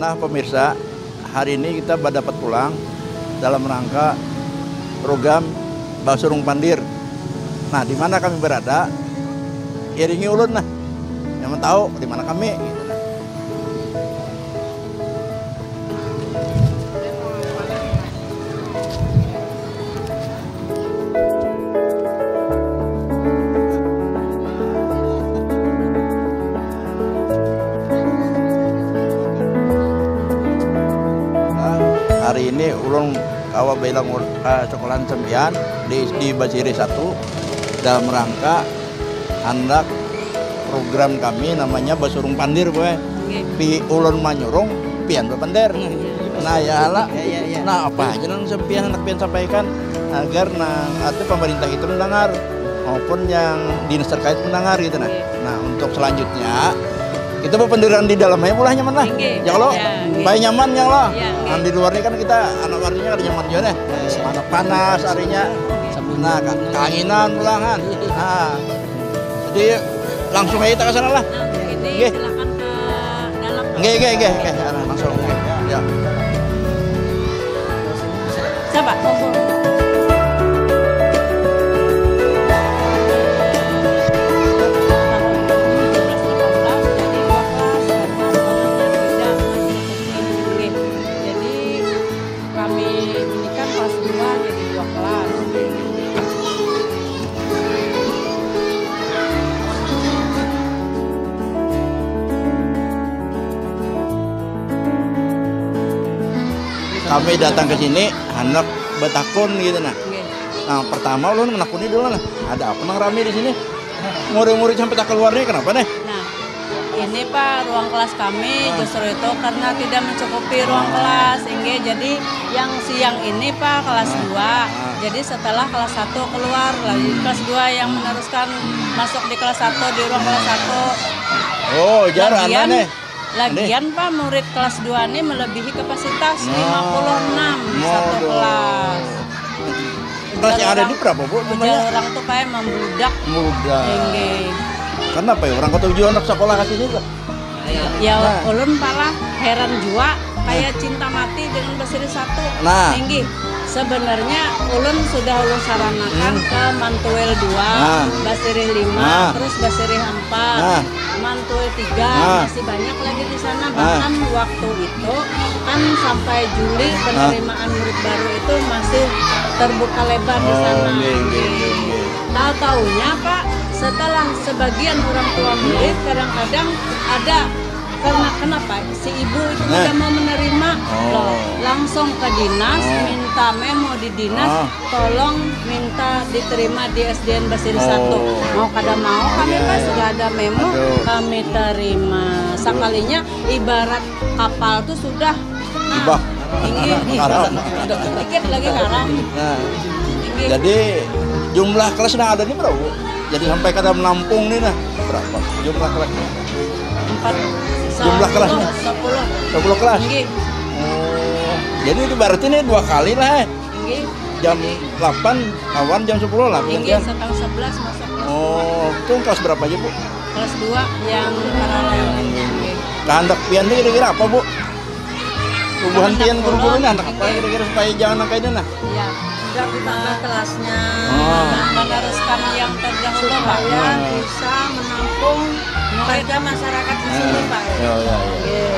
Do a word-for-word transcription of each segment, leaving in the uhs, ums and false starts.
Nah, pemirsa, hari ini kita berdapat pulang dalam rangka program Basurung Pandir. Nah, di mana kami berada, iringi ulun lah. Yang tahu di mana kami, gitu nah. Hari ini ulun kawa bilang ul- eh, cokolahan sampian di, di Basiri satu dalam rangka handak program kami namanya Basurung Pandir, gue. Pi ulun manyurung, pian bapandir. Nah, ya lah. Nah, apa aja nang pian handak pian sampaikan agar nang ada pemerintah itu mendengar maupun yang dinas terkait mendengar gitu nah. Nah, untuk selanjutnya kita berpendiran di dalam aja, boleh nyaman lah. Ya kalau paling nyaman ya lah. Nah, di luar ini kan kita anak warnanya kada nyaman juga deh. Panas-panas harinya. Nah, kanginan pulangan. Nah, jadi langsung aja kita ke sana lah. Nah, ini silakan ke dalam. Nggih, nggih, nggih, nggih. Langsung. Ya. Coba, monggo. Jadi kami ini kan kelas dua, jadi dua kelas. Kami datang ke sini handak betakun gitu nah. Nah, pertama ulun menakuni dulu nah, ada apa nang rame di sini? Murid-murid sampai tak keluar nih, kenapa nih? Nah, ini Pak, ruang kelas kami justru itu karena tidak mencukupi ruang kelas, inggih. Jadi yang siang ini Pak kelas dua. Jadi setelah kelas satu keluar, lagi kelas dua yang meneruskan masuk di kelas satu, di ruang kelas satu. Oh, jar. Lagian, nih. Lagian Pak, murid kelas dua ini melebihi kapasitas lima puluh enam satu kelas. Kelas yang ada ini berapa, Bu, jumlahnya? Ujar orang tuh kayak membludak. Membludak. Inggih. Kenapa ya orang ketujuh anak sekolah ke sini tuh? Ya, ulun pala heran jua, kayak cinta mati dengan Basiri satu. Nah. Inggih. Sebenarnya ulun sudah ulun saranakan ke Mantuil dua, Basirih lima, terus Basirih empat, Mantuil tiga, masih banyak lagi di sana. Bahkan waktu itu kan sampai Juli penerimaan murid baru itu masih terbuka lebar di sana. Tahu-taunya Pak, setelah sebagian orang tua murid kadang-kadang ada, karena kenapa, si ibu itu tidak mau menerima, loh, langsung ke dinas, minta memo di dinas, tolong minta diterima di S D N Basiri satu. Mau kada mau kami pas sudah ada memo, kami terima. Sekalinya ibarat kapal tuh sudah, nah, tinggi, dikit lagi karam. Nah, jadi jumlah kelas yang ada ini berapa, Bu? Jadi sampai kada menampung nih nah, berapa jumlah kelasnya? Empat. Jumlah kelasnya? Sepuluh. Sepuluh kelas? Inggih. Oh, jadi itu berarti nih dua kali lah, eh. Inggih. Jam delapan lawan jam sepuluh lah, inggih, gantian. Setengah sebelas masuk kelas. Oh, itu kelas berapa aja, Bu? Kelas dua yang paralel. Nah, handak pian nih kira-kira apa, Bu? Bubuhan pian guru-guru nih, handak apa kira-kira supaya jangan nang kayak ini nah? Iya. Sudah ditambah kelasnya. Meneruskan yang terdahulu, Pak. Supaya bisa menampung warga masyarakat di sini, Pak. Ya, ya, ya. Iya.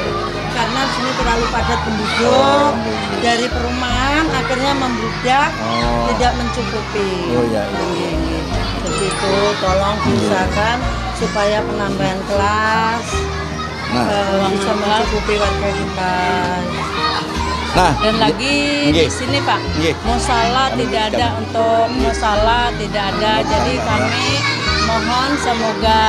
Karena di sini terlalu padat penduduk. Dari perumahan akhirnya membludak, tidak mencukupi. Oh, ya, ya. Iya. Begitu, tolong diusahakan supaya penambahan kelas, eh, bisa mencukupi warga kita. Nah, dan lagi di sini, Pak, musala tidak ada, untuk musala tidak ada. Jadi kami mohon semoga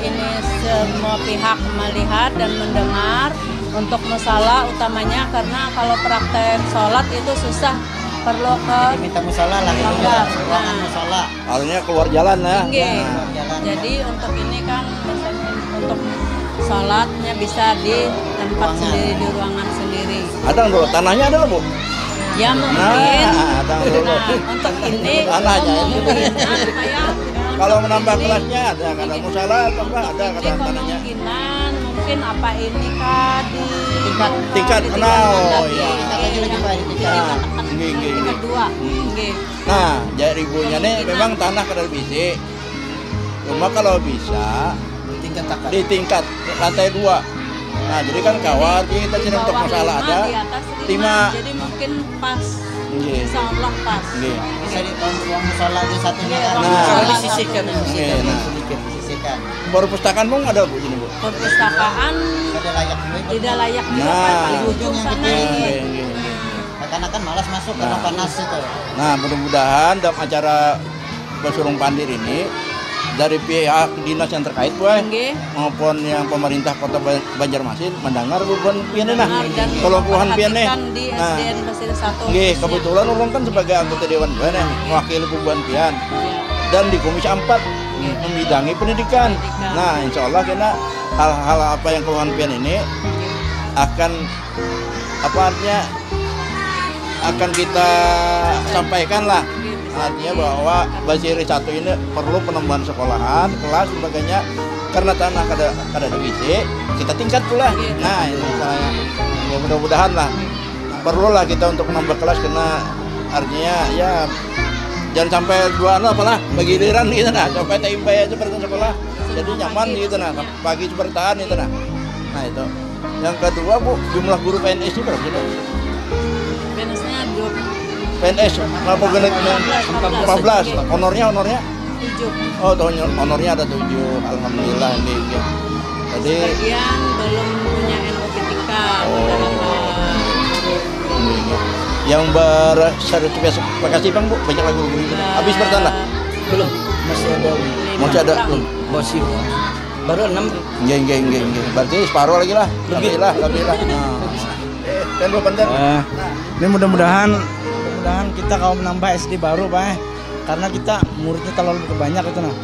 ini semua pihak melihat dan mendengar untuk musala utamanya, karena kalau praktek sholat itu susah, perlu ke, jadi minta musala lah, ya. Nah. Harusnya keluar jalan ya. Inggih. Nah. Jadi untuk ini kan untuk sholatnya bisa di tempat sendiri, di ruangan sendiri. Ada nggak? Tanahnya ada nggak, Bu? Ya mungkin. Nah, ada nggak? Nah, untuk ini tanahnya ini. Kalau menambah kelasnya ada, kalau musala tambah ada, kalau tanahnya. Kemungkinan mungkin apa ini kah di Tingkat. Tingkat, nah, oh, iya. Tingkat aja lagi, Pak, tingkat. Nah, nggih, nggih, nggih. Tingkat dua. Hmm. Nggih. Nah, jar ibunya nih, memang tanah kada bisi. Cuma kalau bisa, tingkat, di tingkat lantai dua. Nah, jadi kan kawa, jadi kita sini untuk masalah ada lima. Jadi mungkin pas. Nggih. Insya Allah pas. Nggih. Bisa di tahun uang musola di satunya kan. Nah. Kalau disisihkan. Nggih, nah. Sedikit disisihkan. Perpustakaan pun ada, Bu, sini, Bu? Perpustakaan tidak layak juga. Tidak layak juga, nah, Pak. Paling ujung sana. Nggih, nggih, nggih. Kakanakan malas masuk karena panas itu. Nah, mudah-mudahan dalam acara Basurung Pandir ini, dari pihak dinas yang terkait, Boy, maupun yang pemerintah Kota Ba-, Banjarmasin mendengar bubuhan pian ni, nah. Mendengar dan keluhan-keluhan pian ni. Memperhatikan di S D N Pasir Satu khususnya. Nah. Nggih, kebetulan ulun kan sebagai anggota dewan, Boy, nih, mewakili bubuhan pian. Iya. Dan di Komisi Empat, membidangi pendidikan. Pendidikan. Nah, insya Allah kena hal-hal apa yang keluhan pian ini akan, apa artinya, akan kita sampaikan lah. Artinya bahwa Basiri satu ini perlu penambahan sekolahan, kelas, sebagainya. Karena tanah kada, kada ada bisi, kita tingkat pula. Nah, ini masalahnya. Ya, mudah-mudahan lah. Perlulah kita untuk menambah kelas karena artinya ya jangan sampai dua anu apalah, bagiliran gitu nah, sampai taimpai aja pergi sekolah. Jadi nyaman gitu nah, pagi sepertaan itu nah. Nah, itu. Yang kedua, Bu, jumlah guru P N S itu berapa sih, Bu? P N S-nya dua puluh. P N S, berapa guru? Empat belas, empat belas. Empat belas. Oke. Honornya, honornya? Tujuh. Oh, tahun honornya ada tujuh. Alhamdulillah, ini, ini. Jadi sebagian belum punya N O P T K, oh, beberapa guru. Ini, ini. Yang bersertifikasi, Bang, Bu, banyak lagi guru. Habis bertambah? Belum, masih ada. Masih ada, belum. Masih. Baru enam. Nggih, nggih, nggih, nggih. Berarti separuh lagi lah. Lebih. Lebih lah, lebih lah. Nah. Eh, dan Bu Pandan. Eh, ini mudah-mudahan, mudah-mudahan kita kawa menambah S D baru, Pak, eh. Karena kita muridnya terlalu banyak itu, nah.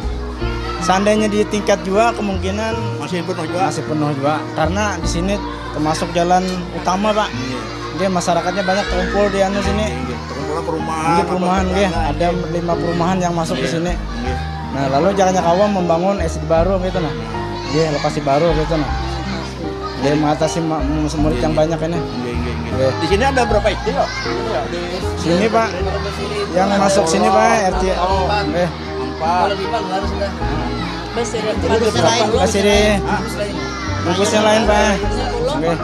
Seandainya di tingkat dua, kemungkinan masih penuh juga. Masih penuh juga. Karena di sini termasuk jalan utama, Pak. Iya. Nggih, masyarakatnya banyak terkumpul di anu sini. Iya, terkumpul perumahan. Nggih, perumahan, nggih. Ada lima perumahan yang masuk ke sini. Iya. Nah, lalu jangannya kawa membangun S D baru gitu, nah. Nggih, lokasi baru gitu, nah. Jadi mengatasi ma-, murid yang banyak ini. Nggih, nggih, nggih. Nggih. Di sini ada berapa S D, Pak? Sini, Pak. Yang masuk sini, Pak, R T. Nggih. Empat. Basiri empat. Basiri. Bungkusnya lain, Pak. Sepuluh. Nggih.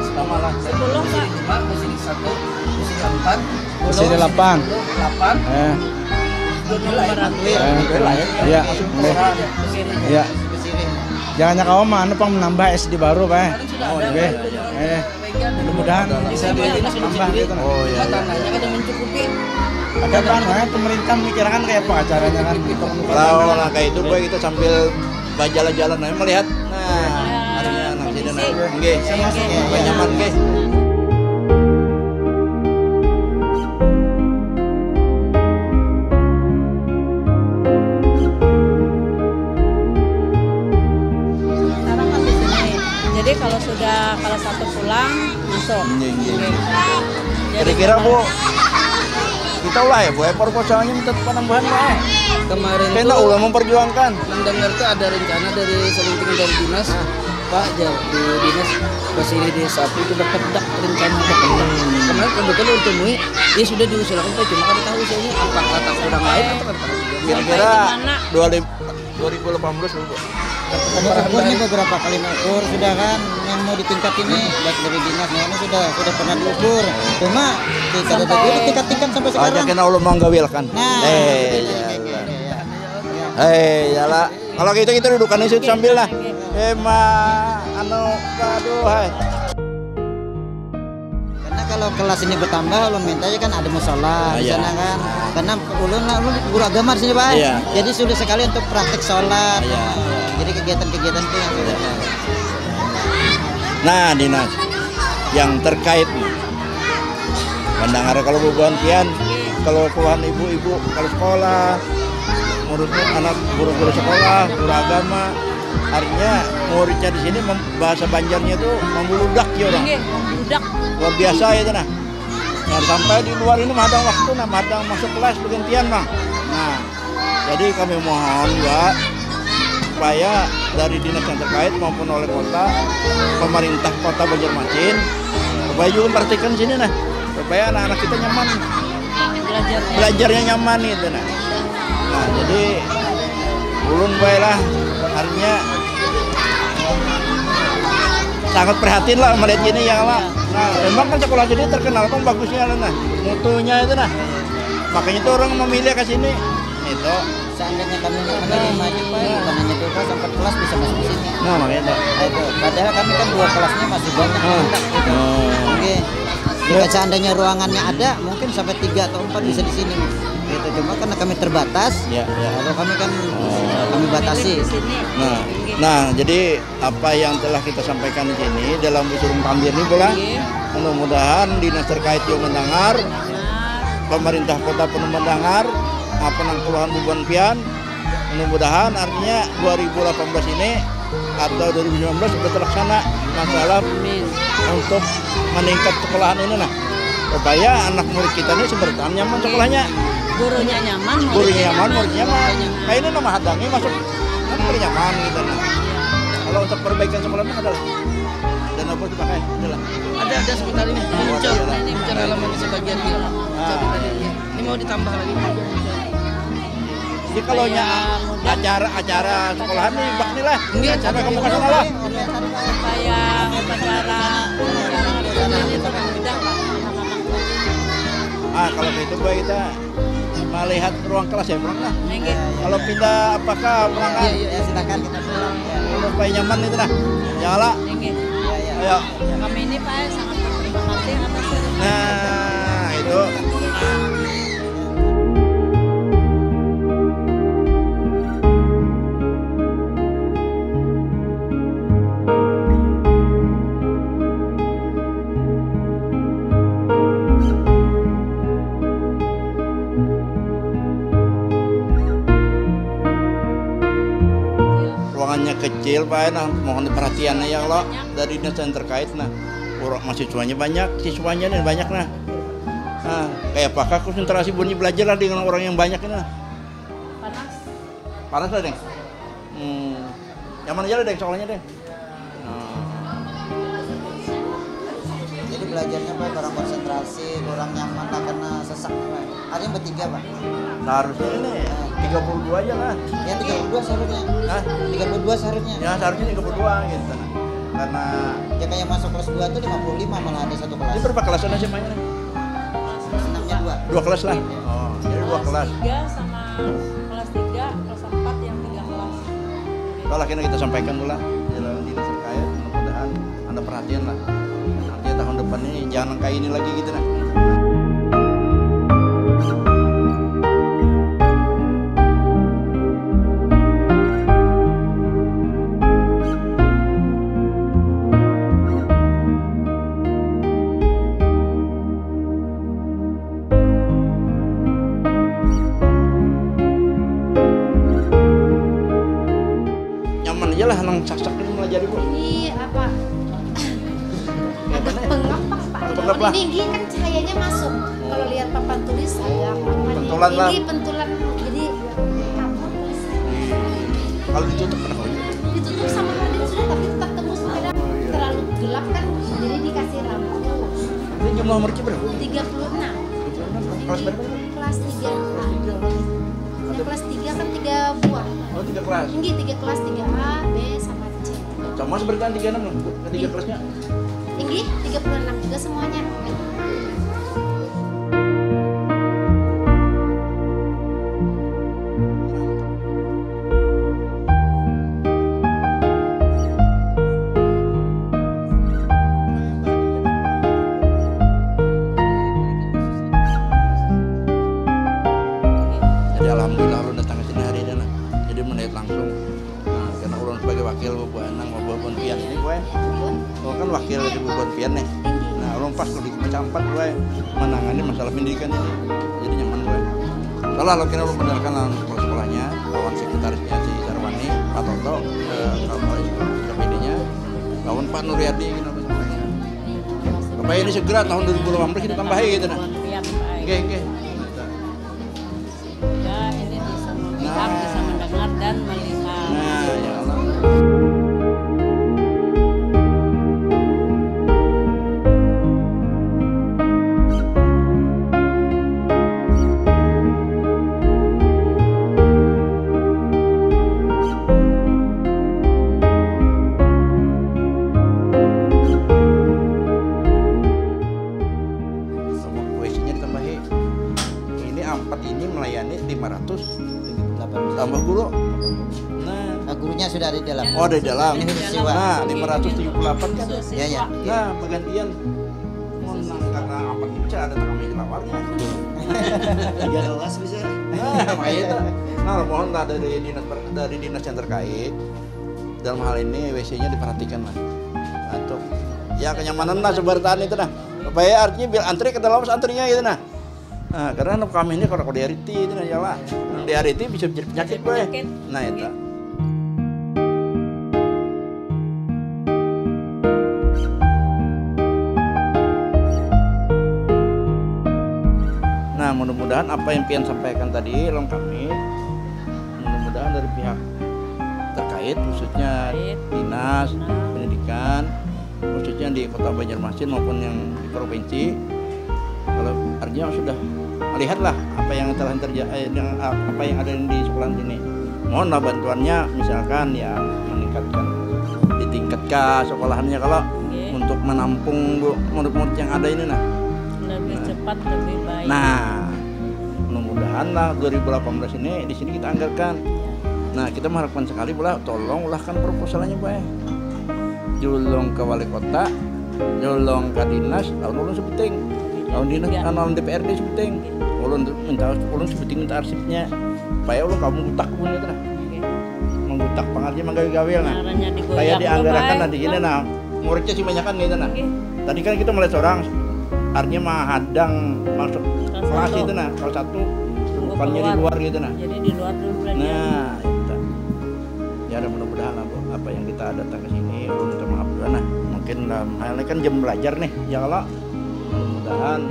Sepuluh, Pak. Basiri delapan. Delapan. Eh. Nomor satu. Eh. Iya. Nggih. Iya. Jangannya kawa mah anu pang menambah S D baru, Pak. Nggih. Eh. Mudah-mudahan bisa ditambah gitu, nah. Oh, iya, iya. Tanahnya kada mencukupi. Ada kan, eh, pemerintah memikirkan kayak apa acaranya kan untuk menukar tanah. Lah, kayak itu, Boy, kita sambil bajalan-jalan aja melihat. Nah, harinya anak sini, nah. Nggih. Nyaman, nggih. Sementara kan di sini. Jadi kalau sudah kelas satu pulang, masuk. Nggih, nggih. Nggih. Jadi kira-kira, Bu, kita ulah ya, Bu, ya, proposalnya minta penambahan, Bu, eh. Kemarin tuh kena ulah memperjuangkan. Mendengar tuh ada rencana dari selentingan dari dinas. Pak, jar di dinas, Basiri desa itu dapat dak rencana, dapat dak. Hmm. Kemarin kebetulan ulun temui, ya sudah diusulkan, Pak, cuma kada tahu usulnya apakah tak kurang lain atau kada tahu juga. Kira-kira dua ribu, dua ribu delapan belas dulu, Bu. Kami ukur nih beberapa kali ukur sudah kan, yang mau di tingkat ini, baik dari dinas, nah, ini sudah, sudah pernah diukur. Cuma tidak ada juga di tingkat-tingkat sampai sekarang. Aja kena ulun manggawilkan. Nah, eh, iya, iya. Eh, iyalah. Kalau gitu kita dudukan di situ sambil lah. Eh, ma, anu, aduh, hai. Karena kalau kelas ini bertambah, ulun minta aja kan ada musola di sana kan. Karena ulun lah, ulun guru agama di sini, Pak. Iya. Jadi sulit sekali untuk praktek sholat. Iya. Jadi kegiatan-kegiatan itu yang sulit. Nah, dinas yang terkait nih. Mendengar kalau bubuhan pian, kalau keluhan ibu-ibu, kalau sekolah, ngurus anak guru-guru sekolah, guru agama, artinya muridnya di sini mem-, bahasa Banjarnya tuh membludak ya orang. Nggih, membludak. Luar biasa itu nah. Nah, sampai di luar ini madang waktu, nah, madang masuk kelas bergantian, Bang. Nah, jadi kami mohon juga supaya dari dinas yang terkait maupun oleh kota, pemerintah kota Banjarmasin, Bayu memperhatikan sini nah, supaya anak-anak kita nyaman, belajarnya nyaman gitu nah. Nah, jadi ulun baiklah, artinya sangat prihatin lah melihat ini ya lah. Nah, memang kan sekolah sini terkenal kan bagusnya lah nah, mutunya itu nah, makanya tuh orang memilih ke sini itu. Seandainya kami nggak menerima aja, Pak, bukan hanya dua kelas, empat kelas bisa masuk di sini. Nah, makanya itu. Nah, itu. Padahal kami kan dua kelasnya masih banyak yang hendak gitu. Oke. Jika seandainya ruangannya ada, mungkin sampai tiga atau empat bisa di sini. Gitu. Cuma karena kami terbatas, ya, ya, kalau kami kan kami batasi. Nah, nah, jadi apa yang telah kita sampaikan di sini dalam Busurung Tambir ini pula, mudah-mudahan dinas terkait juga mendengar, pemerintah kota pun mendengar apa nang keluhan bubuhan pian. Mudah-mudahan artinya dua ribu delapan belas ini atau dua ribu sembilan belas sudah terlaksana masalah untuk meningkat sekolahan ini nah, supaya anak murid kita ini sebenarnya nyaman sekolahnya. Gurunya nyaman, gurunya nyaman, muridnya nyaman. Nah, ini nama hadangi masuk kan nyaman gitu nah. Kalau untuk perbaikan sekolah ini adalah dan apa dipakai adalah ada ada sebentar ini muncul muncul halaman sebagian dia. Ini mau ditambah lagi. Jadi kalau nya acara-acara sekolahan nih bak nih lah. Ini acara kamu kasih lah. Supaya upacara upacara itu mudah lah. Ah, kalau itu baik kita melihat ruang kelas ya pulang lah. Kalau pindah apakah pulang? Iya, iya, silakan kita pulang. Supaya nyaman itu dah. Ya lah. Ayo. Kami ini Pak sangat berterima kasih atas. Nah, itu. Ruangannya kecil Pak, nah mohon perhatiannya ya Allah dari dinas yang terkait nah. Orang mahasiswanya banyak, siswanya nih banyak nah. Nah, kayak apakah konsentrasi bunyi belajar lah dengan orang yang banyak ini nah. Panas. Panas lah deng. Hmm. Nyaman aja lah deng sekolahnya deng. Jadi belajarnya Pak kurang konsentrasi, kurang nyaman lah karena sesak Pak. Ada yang bertiga Pak. Seharusnya ini tiga puluh dua aja lah. Ya tiga puluh dua seharusnya. Hah? Tiga puluh dua seharusnya. Ya seharusnya tiga puluh dua gitu nah. Karena ya kayak masuk kelas dua tuh lima puluh lima malah ada satu kelas. Ini berapa kelas ada SMA-nya? Senamnya dua. Dua kelas lah. Oh, jadi dua kelas. Kelas tiga sama kelas tiga, kelas empat yang tiga kelas. Kalau akhirnya kita sampaikan pula di dalam dinas terkait, mudah-mudahan ada perhatian lah. Nanti tahun depan ini jangan kayak ini lagi gitu nah. Nyaman aja lah nang sasak ini melajari bu. Ini apa? Agak pengap pak. Pengap lah. Ini, ini kan cahayanya masuk. Kalau lihat papan tulis ada apa nih? Pentulan lah. Ini pentulan. Jadi kamu tulis. Kalau ditutup kenapa? Ditutup sama kardus sudah tapi tetap tembus. Kadang terlalu gelap kan, jadi dikasih lampu. Ini jumlah muridnya berapa? Tiga puluh enam. Kelas berapa? Kelas tiga. Kelas tiga. Yang kelas tiga kan tiga buah. Oh tiga kelas. Ini tiga kelas, tiga A, B sama C. Sama seperti yang tiga enam lah bu, tiga kelasnya. Inggih, tiga puluh enam juga semuanya. Jadi alhamdulillah ulun datang ke sini hari ini nah. Jadi melihat langsung. Nah, karena ulun sebagai wakil bubuhan nang bubuhan pian ini gue. Oh kan wakil dari bubuhan pian nih. Nah, ulun pas kudu macam empat gue menangani masalah pendidikan ini. Jadi nyaman gue. Salah lo kira ulun benarkan lawan kepala sekolahnya, lawan sekretarisnya si Sarwani, Pak Toto, eh, kepala sekolah K P D-nya, lawan Pak Nuryadi gitu apa sampai. Supaya ini segera tahun dua ribu delapan belas kita tambahi gitu nah. Iya, Pak. Oke, oke. Semoga ini bisa melihat, bisa mendengar dan melihat. Nah, ya Allah. Dari dalam. Oh, dari dalam. Ini khusus siswa. Nah, lima ratus tujuh puluh delapan kan? Ya, ya. Nah, penggantian. Mun nang karena apa nih? Bisa ada tangan lawarnya. Tiga kelas bisa. Nah, makanya itu. Nah, mohon lah dari dinas ber- dari dinas yang terkait, dalam hal ini W C-nya diperhatikan lah. Untuk ya kenyamanan lah sebarataan itu nah. Supaya artinya biar antri ke dalam antrinya gitu nah. Nah, karena anak kami ini kalau di R T itu nah ya lah. Di R T bisa jadi penyakit boy. Penyakit. Nah, itu. Nah, mudah-mudahan apa yang pian sampaikan tadi lawan kami, mudah-mudahan dari pihak terkait, khususnya Terkait. Dinas Nah. Pendidikan, khususnya di Kota Banjarmasin maupun yang di provinsi, kalau artinya sudah melihatlah apa yang telah terjadi, yang apa yang ada di sekolah sini. Mohonlah bantuannya, misalkan ya meningkatkan di tingkat ke sekolahannya kalau Oke. untuk menampung bu- murid-murid yang ada ini nah. Lebih cepat, lebih baik. Nah, mudah-mudahan lah dua ribu delapan belas ini di sini kita anggarkan. Nah, kita mengharapkan sekali pula tolong ulahkan proposalnya, Pak. Julung ke wali kota, julung ke dinas, lawan ulun sebuting. Lawan dinas, Tiga. Lawan D P R D sebuting. Ulun tu minta, ulun sebuting minta arsipnya. Supaya ulun kamu butak punya tu nah. Oke. Menggutak pangarnya menggawi-gawi nah. Ngarannya digoyang Kayak dianggarakan baik nah di sini lah. Nah. Muridnya sih banyak kan gitu nah. Oke. Tadi kan kita mulai seorang, artinya menghadang masuk Kelas kelas satu. Itu nah, kelas satu bukannya di Keluar. Luar gitu nah. Jadi di luar dulu belajar. Nah, itu. Ya ada mudah-mudahan lah Bu, apa yang kita datang ke sini, minta maaf juga nah. Mungkin dalam hal ini kan jam belajar nih, ya kalau mudah-mudahan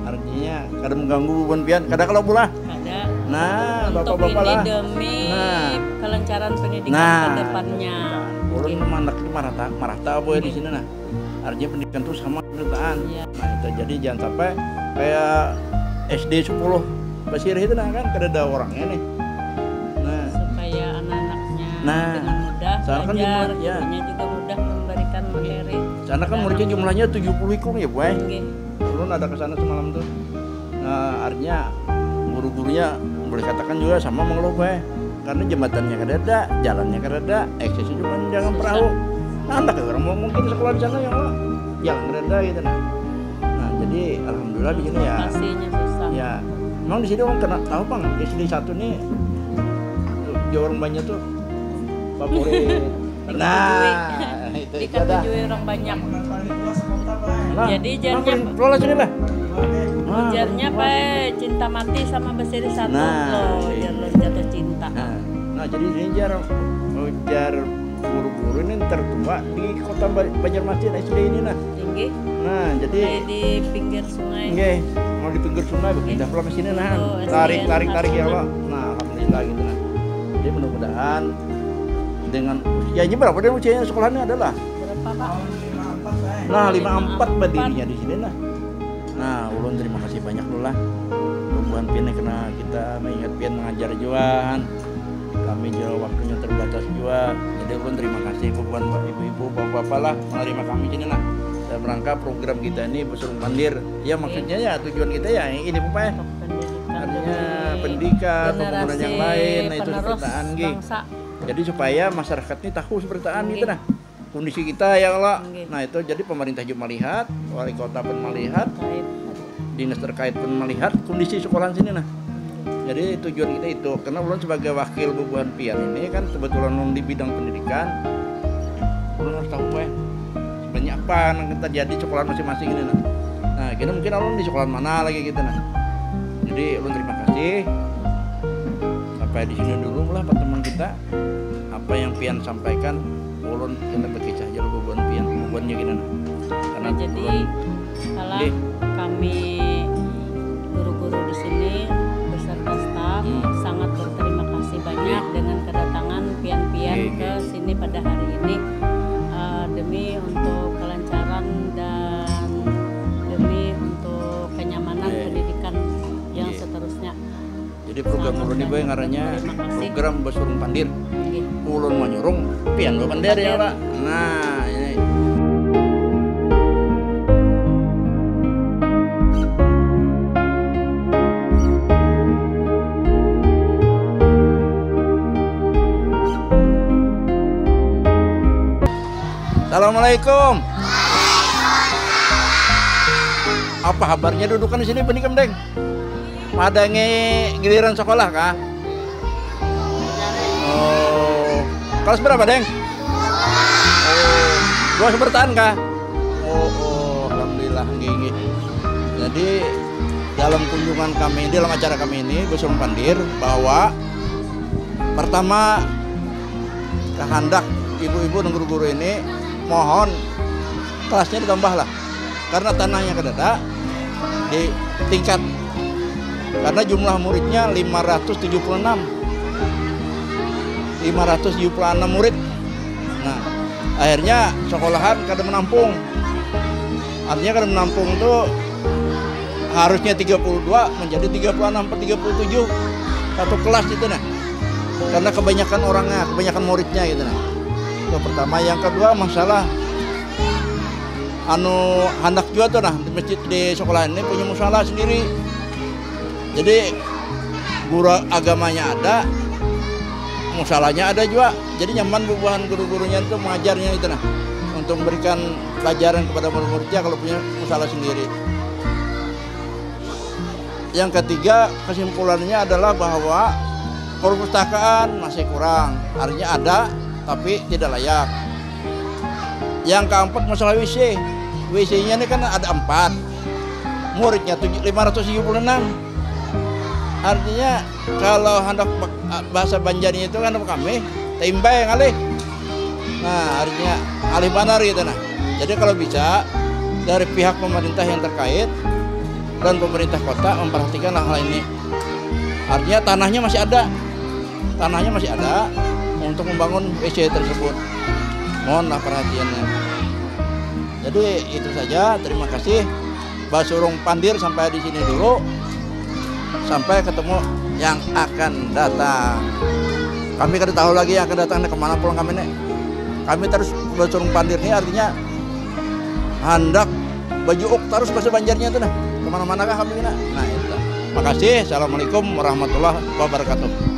artinya kada mengganggu bubuhan pian, kada kalau pula. Ada. Nah, Untuk bapak-bapak ini lah. Demi Nah. Kelancaran pendidikan Nah, ke depannya. Ulun Oke. Mandak itu marata, marata apa ya di sini nah. Artinya pendidikan tuh sama berataan. Iya. Nah, itu jadi jangan sampai kayak S D sepuluh Pasir itu nah kan kada ada orangnya nih. Nah, Supaya anak-anaknya Nah, dengan mudah soalnya kan belajar, di- ya. Gurunya juga mudah memberikan materi. Sana kan muridnya jumlahnya tujuh puluh ikung ya, Bu. Eh. Oke. Ulun ada ke sana semalam tuh. Nah, artinya guru-gurunya boleh katakan juga sama mengeluh, Bu. Eh. Karena jembatannya kada ada, jalannya kada ada, aksesnya cuma jangan perahu. Nah, andak ya orang mau mungkin sekolah di sana ya, Allah. Jalan kada ada gitu nah. Nah, jadi alhamdulillah begini ya. Lokasinya susah. Ya, emang di sini orang kena tahu bang, S D satu nih jauh orang banyak tuh favorit. Nah, itu itu dah. Diketujui orang banyak. Nah, Jadi, jarnya nah, keluar sini lah. Nah, Ujarnya baik cinta mati sama Basiri satu Nah, loh, iya. Jar lo jatuh cinta. Nah, nah, jadi ini jar ujar guru-guru ini tertua di kota Ba- Banjarmasin S D ini nah. Tinggi. Nah, jadi Mulai di pinggir sungai. Nggih, mau di pinggir sungai berpindah pulang ke sini nah. Oh, S D Tarik, tarik, tarik ya Harjuna. Allah. Nah, alhamdulillah gitu nah. Jadi mudah-mudahan dengan usianya berapa dia usianya sekolahnya adalah Berapa pak? nah lima empat berdirinya di sini nah. Nah, ulun terima kasih banyak dulu lah. Bubuhan pian kena kita mengingat pian mengajar juaan. Kami juga waktunya terbatas juga. Jadi ulun terima kasih bubuhan ibu-ibu, bapak-bapak lah menerima kami sini nah. Dalam rangka program kita ini Besurung Pandir. Ya maksudnya ya tujuan kita ya ini Bapak ya. Pendidikan Artinya demi pendidikan, pembangunan yang generasi lain, nah itu penerus seberataan, nggih. Bangsa. Jadi supaya masyarakat ini tahu seberataan Nggih. gitu nah. Kondisi kita ya kalau Nggih. nah itu jadi pemerintah juga melihat, wali kota pun melihat, Terkait. Dinas terkait pun melihat kondisi sekolah sini nah. Jadi tujuan kita itu karena ulun sebagai wakil bubuhan pian ini kan kebetulan ulun di bidang pendidikan, ulun harus tahu weh sebenarnya apa yang terjadi di sekolah masing-masing ini nah. Nah, kita mungkin ulun di sekolah mana lagi gitu nah. Jadi ulun terima kasih. Sampai di sini dulu lah pertemuan kita. Apa yang pian sampaikan, ulun kita berkisah aja bubuhan pian, bubuhannya gini nah. Karena Nah, jadi ulun kalau Nggih. Kami guru-guru di sini beserta staf Hmm. sangat berterima kasih banyak Nggih. Dengan kedatangan pian-pian Nggih, ke nggih. Sini pada hari ini eh, demi untuk kelancaran dan demi untuk kenyamanan Nggih. Pendidikan yang Nggih. Seterusnya. Jadi program Sangat ulun ini boy banyak ngarannya berterima kasih. Program Besurung Pandir. Nggih. Ulun manyurung, pian bawa pandir ya Pandir. Pak. Nah, ini. Assalamualaikum. Apa habarnya dudukan di sini, penikam, Deng? Madangi giliran sekolah kah? Oh, kelas berapa, Deng? Oh, dua bertahan kah? Oh, oh, alhamdulillah, nggih, nggih. Jadi, dalam kunjungan kami, dalam acara kami ini, Basurung Pandir, bahwa pertama, kehendak ibu-ibu dan guru-guru ini, mohon kelasnya ditambah lah. Karena tanahnya kadada di tingkat. Karena jumlah muridnya lima ratus tujuh puluh enam. Lima ratus tujuh puluh enam murid. Nah, akhirnya sekolahan kada menampung. Artinya kada menampung tuh harusnya tiga puluh dua menjadi tiga puluh enam atau tiga puluh tujuh satu kelas itu, nah. Karena kebanyakan orangnya, kebanyakan muridnya gitu, nah. Itu pertama. Yang kedua, masalah anu, handak jua tuh, nah, di masjid, di sekolah ini punya musala sendiri. Jadi guru agamanya ada, musalanya ada juga. Jadi nyaman bubuhan guru-gurunya itu mengajarnya itu, nah, untuk memberikan pelajaran kepada murid-muridnya kalau punya musala sendiri. Yang ketiga, kesimpulannya adalah bahwa perpustakaan masih kurang. Artinya ada, tapi tidak layak. Yang keempat, masalah W C. W C-nya ini kan ada empat. Muridnya tujuh, lima ratus tujuh puluh enam. Artinya, kalau hendak ba-, bahasa Banjarnya itu kan kami, taimbai ngalih. Nah, artinya alih banar gitu, nah. Jadi, kalau bisa, dari pihak pemerintah yang terkait dan pemerintah kota memperhatikanlah hal ini. Artinya, tanahnya masih ada. Tanahnya masih ada untuk membangun W C tersebut. Mohonlah perhatiannya. Jadi, itu saja. Terima kasih. Basurung Pandir sampai di sini dulu. Sampai ketemu yang akan datang. Kami kada tahu lagi yang akan datang nih, kemana pulang kami nih. Kami terus Basurung Pandir nih, artinya handak bajuuk terus bahasa Banjarnya tuh, nah. Kemana-mana kah kami, nah. Nah, itu. Makasih. Assalamualaikum warahmatullahi wabarakatuh.